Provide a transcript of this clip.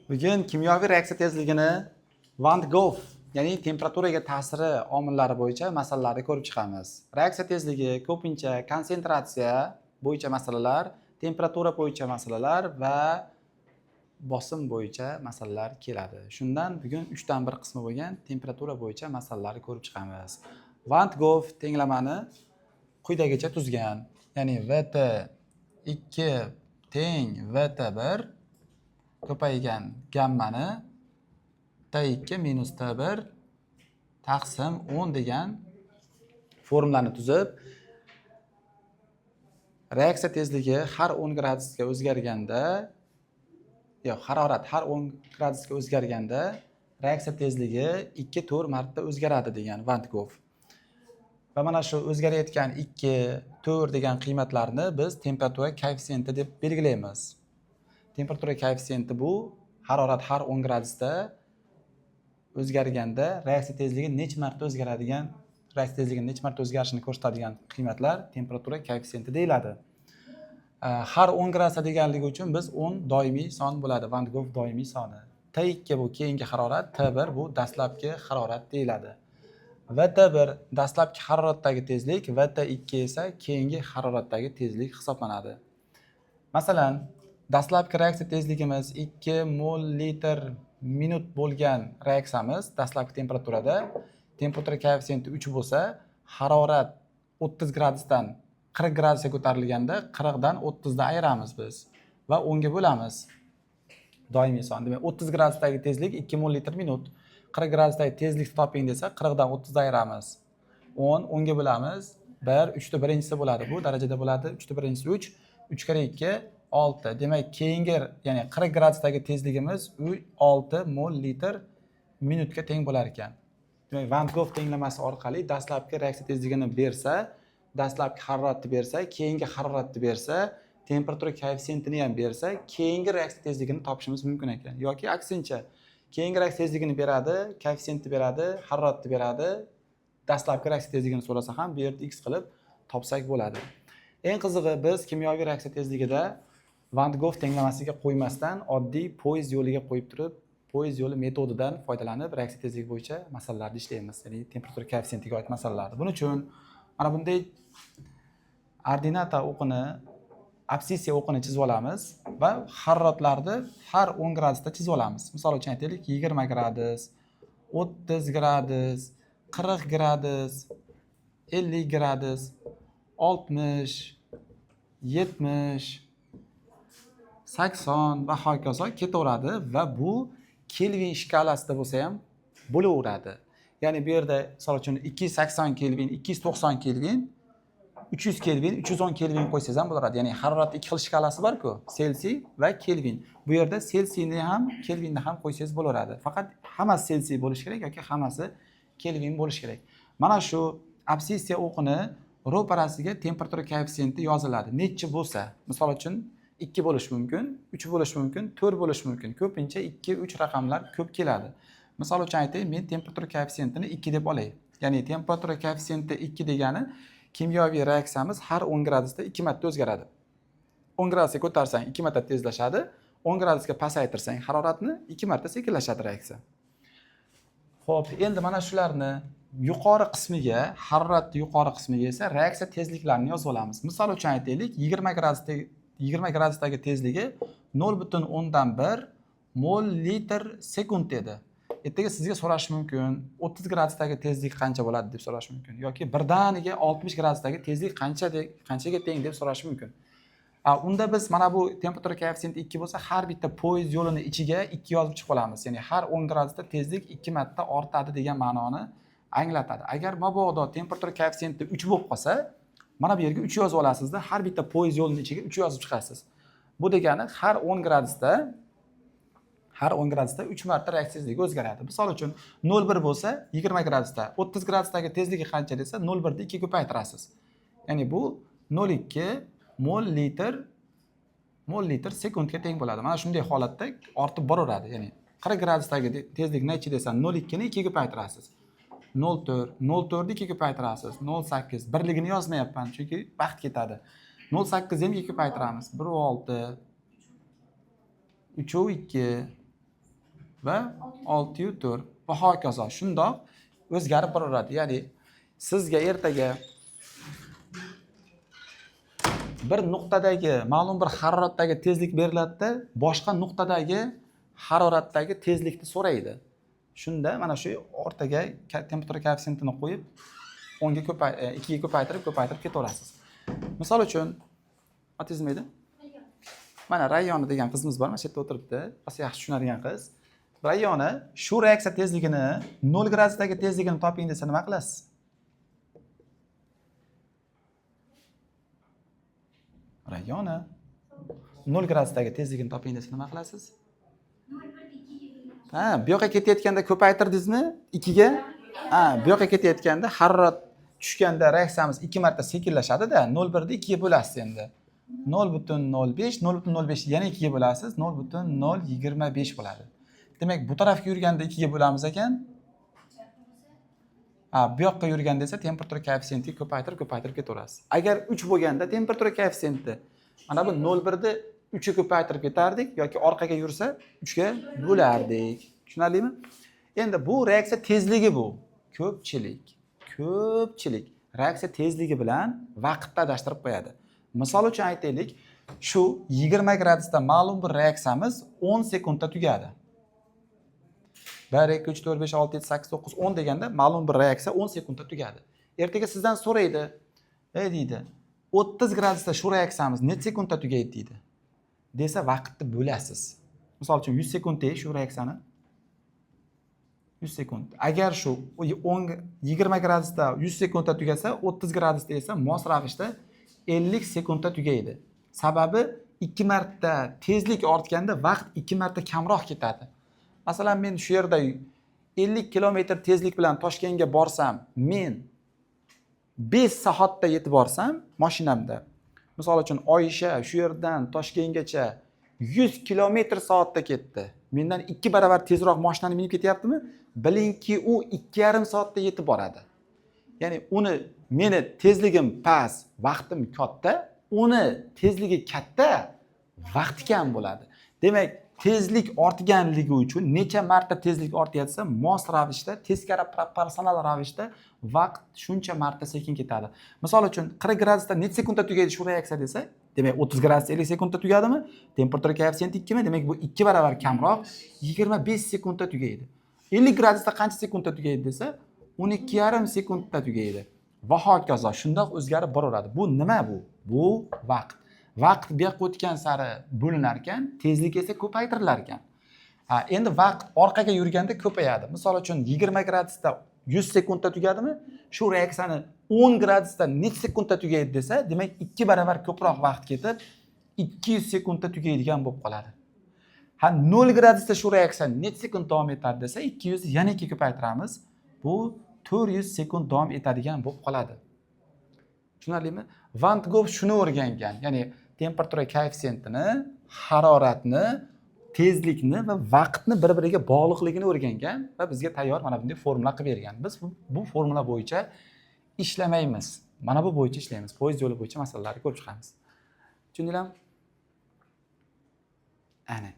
Bugun kimyoviy reaksiya tezligini Van Goff, ya'ni temperaturaga ta'siri omillari bo'yicha masalalarni ko'rib chiqamiz. Reaksiya tezligi ko'pincha konsentratsiya bo'yicha masalalar, temperatura bo'yicha masalalar va bosim bo'yicha masalalar keladi. Shundan bugun uchdan bir qismi bo'lgan temperatura bo'yicha masalalarni ko'rib chiqamiz. Van Goff tenglamani quyidagicha tuzgan. Ya'ni VT 2 teng VT1 ko'paygan gammani T2 minus T1 taqsim 10 degan formulani tuzib, reaksiya tezligi har 10 gradusga o'zgarganda, yo'q, harorat har 10 gradusga o'zgarganda reaksiya tezligi 2-4 marta o'zgaradi degan Van Goff. Va mana shu o'zgarayotgan 2, 4 degan qiymatlarni biz temperatura koeffitsiyenti deb belgilaymiz. Temperatura koeffitsiyenti bu harorat har 10 gradusda o'zgarganda reaksiya tezligi necha marta o'zgaradigan, reaksiya tezligi necha marta o'zgarishini ko'rsatadigan qiymatlar temperatura koeffitsiyenti deyiladi. Har 10 gradusda deganligi uchun biz 10 doimiy son bo'ladi, Van Goff doimiy soni. T2 bu keyingi harorat, T1 bu dastlabki harorat deyiladi. VT1 dastlabki haroratdagi tezlik, VT2 esa keyingi haroratdagi tezlik hisoblanadi. Masalan, dastlabki reaksiya tezligimiz 2 mol litr minut bo'lgan reaksiyamiz dastlabki temperaturada temperatura koeffitsiyenti 3 bo'lsa, harorat 30 gradusdan 40 gradusga ko'tarilganda 40 dan 30 ni ayiramiz biz va 10 ga bo'lamiz. Doimiy son. Demak, 30 gradusdagi tezlik 2 mol litr minut. 40 gradusdagi tezlikni toping desa, 40 dan 30 ni ayiramiz. 10, 10 ga bo'lamiz. 1, 3 ta birinchisi bo'ladi. Bu darajada bo'ladi. 3 ta birinchisi 3, 3 karra 2 6. Demak, keyingi, ya'ni 40 gradusdagi tezligimiz 6 mol litr minutga teng bo'lar ekan. Demak, Van Goff tenglamasi orqali dastlabki reaksiya tezligini bersa, dastlabki haroratni bersa, keyingi haroratni bersa, temperatura koeffitsiyentini ham bersa, keyingi reaksiya tezligini topishimiz mumkin ekan. Yoki aksincha, keyingi reaksiya tezligini beradi, koeffitsiyentni beradi, haroratni beradi, dastlabki reaksiya tezligini so'rasa ham bu yerda x qilib topsak bo'ladi. Eng qizig'i, biz kimyoviy reaksiya tezligida Van Goff tenglamasiga qo'ymasdan, oddiy poyezd yo'liga qo'yib turib, poyezd yo'li metodidan foydalanib reaksiya tezligi bo'yicha masalalarni ishlaymiz, ya'ni temperatura koeffitsiyentiga oid masalalarni. Buning uchun mana bunday ordinata o'qini, abscissiya o'qini chizib olamiz va haroratlarni har 10 gradusda chizib olamiz. Misol uchun aytaylik, 20 gradus, 30 gradus, 40 gradus, 50 gradus, 60, 70, 80 va hokazo ketaveradi va bu Kelvin shkalasida bo'lsa ham bo'laveradi. Ya'ni bu yerda, misol uchun, 280 Kelvin, 290 Kelvin, 300 Kelvin, 310 Kelvin qo'ysangiz ham bo'laveradi. Ya'ni haroratni ikki xil shkalasi bor-ku, Selsiy va Kelvin. Bu yerda Selsiyni ham, Kelvinni ham qo'ysangiz bo'laveradi. Faqat hammasi Selsiy bo'lishi kerak yoki hammasi Kelvin bo'lishi kerak. Mana shu abscissiya o'qini ro'parasiga temperatura koeffitsiyenti yoziladi. Nechi bo'lsa, misol uchun, 2 bo'lishi mumkin, 3 bo'lishi mumkin, 4 bo'lishi mumkin. Ko'pincha 2, 3 raqamlar ko'p keladi. Misol uchun aytay, men temperatura koeffitsiyentini 2 deb olay. Ya'ni temperatura koeffitsiyenti 2 degani kimyoviy reaksiyamiz har 10 gradusda 2 marta o'zgaradi. 10 gradusga ko'tarsang 2 marta tezlashadi, 10 gradusga pasaytirsang haroratni 2 marta sekinlashadi reaksiya. Xo'p, endi mana shularni yuqori qismiga, haroratni yuqori qismiga esa reaksiya tezliklarini yozib olamiz. Misol uchun aytaylik, 20 gradusdagi, 20 gradusdagi tezligi 0,1 mol litr sekund edi. Ertaga sizga so'rash mumkin, 30 gradusdagi tezlik qancha bo'ladi deb so'rash mumkin yoki birdaniga 60 gradusdagi tezlik qancha, qanchaga teng deb so'rash mumkin. Unda biz mana bu temperatura koeffitsiyenti 2 bo'lsa, har bitta poyezd yo'lini ichiga 2 yozib chiqib olamiz. Ya'ni har 10 gradusda tezlik 2 marta ortadi degan ma'noni anglatadi. Agar mabodo temperatura koeffitsiyenti 3 bo'lib qolsa, mana bu yerga 3 yozib olasizda, har bitta poyezd yo'lini ichiga 3 yozib chiqasiz. Bu degani har 10 gradusda, har 10 gradusda 3 marta reaksiya tezligi o'zgaradi. Misol uchun, 0,1 bo'lsa 20 gradusda, 30 gradusdagi tezligi qancha desa, 0,1 ni 2 ko'paytirasiz. Ya'ni bu 0,2 mol litr sekundga teng bo'ladi. Mana shunday holatda ortib boraveradi. Ya'ni 40 gradusdagi tezlik nechi desa, 0,2 ni 2 ko'paytirasiz. 0,4, 0,4 ni 2 ko'paytirasiz. 0,8, birligini yozmayapman, chunki vaqt ketadi. 0,8 ham 2 ko'paytiramiz. 1,6, 3,2. Va 604 va hokazo, shundoq o'zgarib boraveradi. Ya'ni sizga ertaga bir nuqtadagi ma'lum bir haroratdagi tezlik beriladida, boshqa nuqtadagi haroratdagi tezlikni so'raydi. Shunda mana shu o'rtaga temperatura koeffitsiyentini qo'yib 10 ga 2 ga ko'paytirib ketaverasiz. Misol uchun, otingiz nima edi? Mana Rayyona degan qizimiz bor, mana shu yerda o'tiribdi. Rosa yaxshi tushunadigan qiz. Rayyona, shu reaksiya tezligini 0 gradusdagi tezligini toping desa nima qilasiz? Rayyona 0 gradusdagi tezligini toping desa nima qilasiz? Ha, bu yoqqa ketayotganda ko'paytirdingizmi 2 ga? Ha, bu yoqqa ketayotganda harorat tushganda reaksiyamiz 2 marta sekinlashadi-da, 0.1 ni 2 ga bo'lasiz endi. 0.05, 0.05 yana 2 ga bo'lasiz, 0.025 bo'ladi. Demak, bu tarafga yurganda 2 ga bo'lamiz ekan. Ha, bu yoqqa yurganda esa temperatura koeffitsiyentini ko'paytirib ketaverasiz. Agar 3 bo'lganda temperatura koeffitsiyenti mana bu 0.1 ni 3 ga ko'paytirib ketardik yoki orqaga yursa 3 ga bo'lardik. Tushunarlimi? Endi bu reaksiya tezligi bu. Ko'pchilik reaksiya tezligi bilan vaqtni adashtirib qo'yadi. Misol uchun aytaylik, shu 20 gradusda ma'lum bir reaksiyamiz 10 sekundda tugadi. 1 2 3 4 5 6 7 8 9 10 deganda ma'lum bir reaksiya 10 sekundda tugadi. Ertaga sizdan so'raydi. Ey deydi, 30 gradusda shu reaksiyamiz necha sekundda tugaydi deydi. Desa vaqtni bo'lasiz. Misol uchun 100 sekund dey shu reaksiyani. 100 sekund. Agar shu 20 gradusda 100 sekundda tugasa, 30 gradusda esa mos ravishda 50 sekundda tugaydi. Sababi 2 marta tezlik ortganda vaqt 2 marta kamroq ketadi. Masalan, men shu yerda 50 kilometr tezlik bilan Toshkentga borsam, men 5 soatda yetib borsam mashinamda. Misol uchun Oysha shu yerdan Toshkentgacha 100 kilometr soatda ketdi. Mendan 2 barobar tezroq mashinani minib ketyaptimi? Bilingki, u 2,5 soatda yetib boradi. Ya'ni uni meni tezligim past, vaqtim katta, uni tezligi katta, vaqti kam bo'ladi. Demak, tezlik ortganligi uchun necha marta tezlik ortyapsa, mos ravishda, teskari proporsional ravishda vaqt shuncha marta sekin ketadi. Misol uchun 40 gradusda necha sekundda tugaydi shu reaksiya desa, demak 30 gradusda 50 sekundda tugadimi? Temperatura koeffitsiyenti 2 mi? Demak, bu 2 barobar kamroq 25 sekundda tugaydi. 50 gradusda qancha sekundda tugaydi desa, 12,5 sekundda tugaydi. Va hokazo, shundoq o'zgarib boraveradi. Bu nima bu? Bu vaqt. Vaqt bu yoqqa o'tgan sari bo'linar ekan, tezlik esa ko'paytirilar ekan. Ha, endi vaqt orqaga yurganda ko'payadi. Misol uchun 20 gradusda 100 sekundda tugadimi? Shu reaksiyani 10 gradusda necha sekundda tugaydi desa, demak 2 barobar ko'proq vaqt ketib 200 sekundda tugaydigan bo'lib qoladi. Ha, 0 gradusda shu reaksiya necha sekund davom etadi desa, 200 yana 2 ko'paytiramiz. Bu 400 sekund davom etadigan bo'lib qoladi. Tushunarlimi? Van Gogh shuni o'rgangan, ya'ni temperatura koeffitsiyentini, haroratni, tezlikni va vaqtni bir-biriga bog'liqligini o'rgangan va bizga tayyor mana bunday formula qilib bergan. Biz bu formula bo'yicha ishlamaymiz. Mana bu bo'yicha ishlaymiz. Poyezd yo'li bo'yicha masalalarni ko'rib chiqamiz. Tushundinglarmi? Ana.